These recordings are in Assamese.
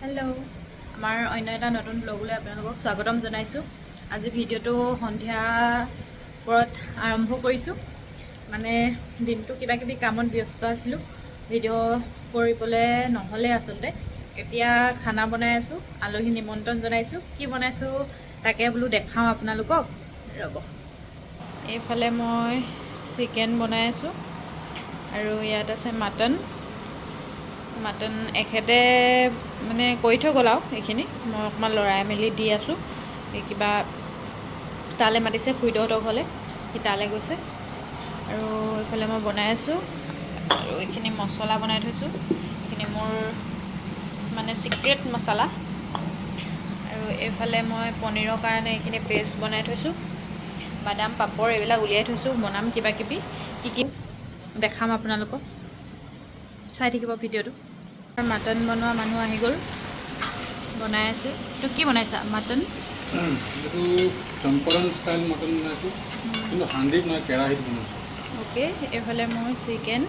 হেল্ল', আমাৰ অন্য এটা নতুন ব্লগলৈ আপোনালোকক স্বাগতম জনাইছোঁ। আজি ভিডিঅ'টো সন্ধিয়া পৰত আৰম্ভ কৰিছোঁ। মানে দিনটো কিবা কিবি কামত ব্যস্ত আছিলোঁ, ভিডিঅ' কৰিবলৈ নহ'লে। আচলতে এতিয়া খানা বনাই আছোঁ, আলহী নিমন্ত্ৰণ জনাইছোঁ। কি বনাইছোঁ তাকে বোলো দেখাওঁ আপোনালোকক, ৰ'ব। এইফালে মই চিকেন বনাই আছোঁ আৰু ইয়াত আছে মাটন। মাটন এখেতে মানে কৰি থৈ গ'ল আৰু এইখিনি মই অকণমান লৰাই মেলি দি আছোঁ। এই কিবা তালৈ মাতিছে খুৰীদেউহঁতৰ ঘৰলৈ, সি তালৈ গৈছে। আৰু এইফালে মই বনাই আছোঁ আৰু এইখিনি মছলা বনাই থৈছোঁ। এইখিনি মোৰ মানে ছিক্ৰেট মছলা। আৰু এইফালে মই পনীৰৰ কাৰণে এইখিনি পেষ্ট বনাই থৈছোঁ। বাদাম, পাপৰ এইবিলাক উলিয়াই থৈছোঁ। বনাম কিবা কিবি, কি কি দেখাম আপোনালোকক, চাই থাকিব ভিডিঅ'টো। মাটন বনোৱা মানুহ আহি গ'ল, বনাই আছে। এইটো কি বনাইছা, মাটন? এইটো চম্পাৰণ ষ্টাইল মটন বনাইছোঁ, কিন্তু হাণ্ডিত নহয়, কেৰাহীত বনাইছোঁ। অ'কে, এইফালে মোৰ চিকেন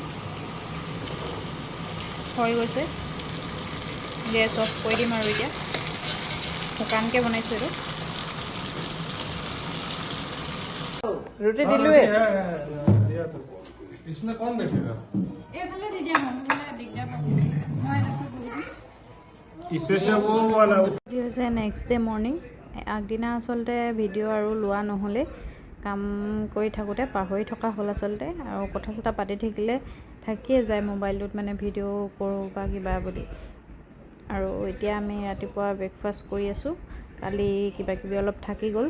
হৈ গৈছে। গেছ অফ কৰি দিম আৰু এতিয়া শুকানকৈ বনাইছোঁ এইটো। रोटी দিলোৱে। इसमें कौन बैठेगा? এইফালে দি দিয়া, নহ'লে দিগদাৰ পাব। মই এডোখৰ বহি দিম। इससे अच्छा वो वाला। আজি হৈছে নেক্সট ডে মৰ্ণিং। আগদিনা আচলতে ভিডিঅ' আৰু লোৱা নহ'লে, কাম কৰি থাকোঁতে পাহৰি থকা হ'ল আচলতে। আৰু কথা চথা পাতি থাকিলে থাকিয়ে যায় মোবাইলটোত, মানে ভিডিঅ' কৰোঁ বা কিবা বুলি। আৰু এতিয়া আমি ৰাতিপুৱা ব্ৰেকফাষ্ট কৰি আছোঁ। কালি কিবা কিবি অলপ থাকি গ'ল,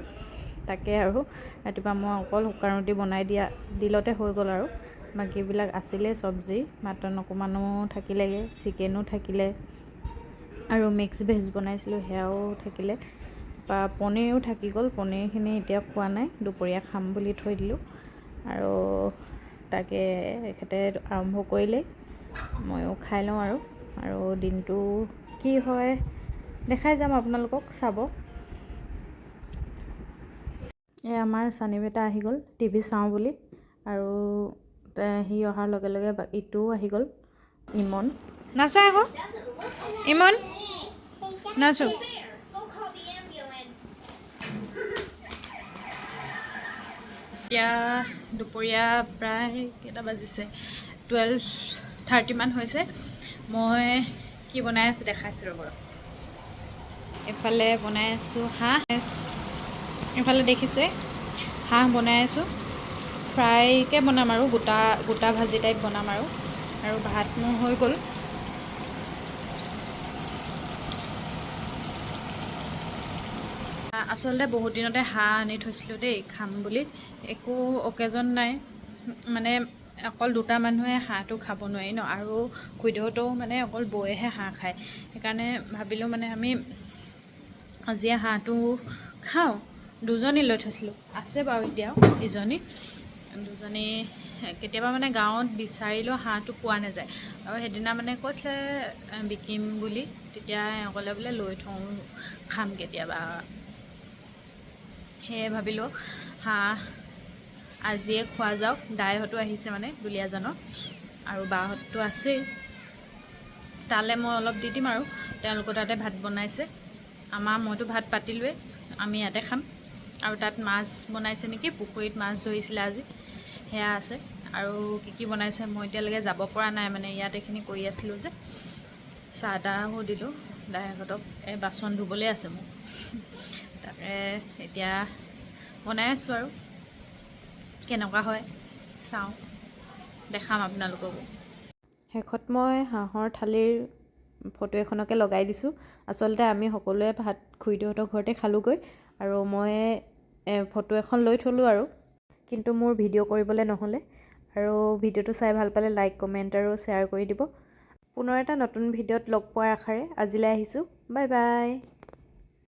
তাকে আৰু ৰাতিপুৱা মই অকল শুকান ৰুটি বনাই দিয়া দিলতে হৈ গ'ল। আৰু বাকীবিলাক আছিলে চব্জি, মাটন অকণমানো থাকিলেগৈ, চিকেনো থাকিলে আৰু মিক্স ভেজ বনাইছিলোঁ, সেয়াও থাকিলে বা পনীৰো থাকি গ'ল। পনীৰখিনি এতিয়া খোৱা নাই, দুপৰীয়া খাম বুলি থৈ দিলোঁ। আৰু তাকে এখেতে আৰম্ভ কৰিলেই, ময়ো খাই লওঁ আৰু। আৰু দিনটো কি হয় দেখাই যাম আপোনালোকক, চাব। এই আমাৰ চানী বেটা আহি গ'ল টিভি চাওঁ বুলি। আৰু সি অহাৰ লগে লগে ইটোও আহি গ'ল, ইমন। নাচা আকৌ ইমন, নাচো। Go call the ambulance. এতিয়া দুপৰীয়া প্ৰায় কেইটা বাজিছে? 12:30মান হৈছে। মই কি বনাই আছোঁ দেখাইছোঁ, ৰ'ব। এইফালে বনাই আছোঁ হাঁহ। এইফালে দেখিছে, হাঁহ বনাই আছোঁ। ফ্ৰাইকৈ বনাম আৰু গোটা গোটা ভাজি টাইপ বনাম আৰু। আৰু ভাত মোৰ হৈ গ'ল। আচলতে বহুত দিনতে হাঁহ আনি থৈছিলোঁ দেই খাম বুলি, একো অকেজন নাই। মানে অকল দুটা মানুহে হাঁহটো খাব নোৱাৰি ন। আৰু খুৰীদেউহঁতেও মানে অকল বৌয়েহে হাঁহ খায়। সেইকাৰণে ভাবিলোঁ মানে আমি আজিয়ে হাঁহটো খাওঁ। দুজনী লৈ থৈছিলোঁ, আছে বাৰু এতিয়াও ইজনী, দুজনী। কেতিয়াবা মানে গাঁৱত বিচাৰিলেও হাঁহটো পোৱা নাযায়। আৰু সেইদিনা মানে কৈছিলে বিকিম বুলি, তেতিয়া এওঁ ক'লে বোলে লৈ থওঁ, খাম কেতিয়াবা। সেয়ে ভাবিলোঁ হাঁহ আজিয়ে খোৱা যাওক। দাইহঁতো আহিছে, মানে দুলীয়াজানৰ, আৰু বাহঁততো আছেই। তালৈ মই অলপ দি দিম আৰু তেওঁলোকৰ তাতে ভাত বনাইছে। আমাৰ মইতো ভাত পাতিলোৱেই, আমি ইয়াতে খাম। আৰু তাত মাছ বনাইছে নেকি, পুখুৰীত মাছ ধৰিছিলে আজি, সেয়া আছে। আৰু কি কি বনাইছে মই এতিয়ালৈকে যাব পৰা নাই, মানে ইয়াত এইখিনি কৰি আছিলোঁ যে। চাহ তাহো দিলোঁ দাইহঁতক। এই বাচন ধুবলৈ আছে মোক, তাকে এতিয়া বনাই আছোঁ। আৰু কেনেকুৱা হয় চাওঁ, দেখাম আপোনালোককো। শেষত মই হাঁহৰ থালিৰ ফটো এখনকে লগাই দিছোঁ। আচলতে আমি সকলোৱে ভাত খুৰীদেউহঁতৰ ঘৰতে খালোঁগৈ আৰু মই ফটো এখন লৈ থ'লোঁ আৰু, কিন্তু মোৰ ভিডিঅ' কৰিবলৈ নহ'লে। আৰু ভিডিঅ'টো চাই ভাল পালে লাইক, কমেণ্ট আৰু শ্বেয়াৰ কৰি দিব। পুনৰ এটা নতুন ভিডিঅ'ত লগ পোৱাৰ আশাৰে আজিলৈ আহিছোঁ। Bye bye.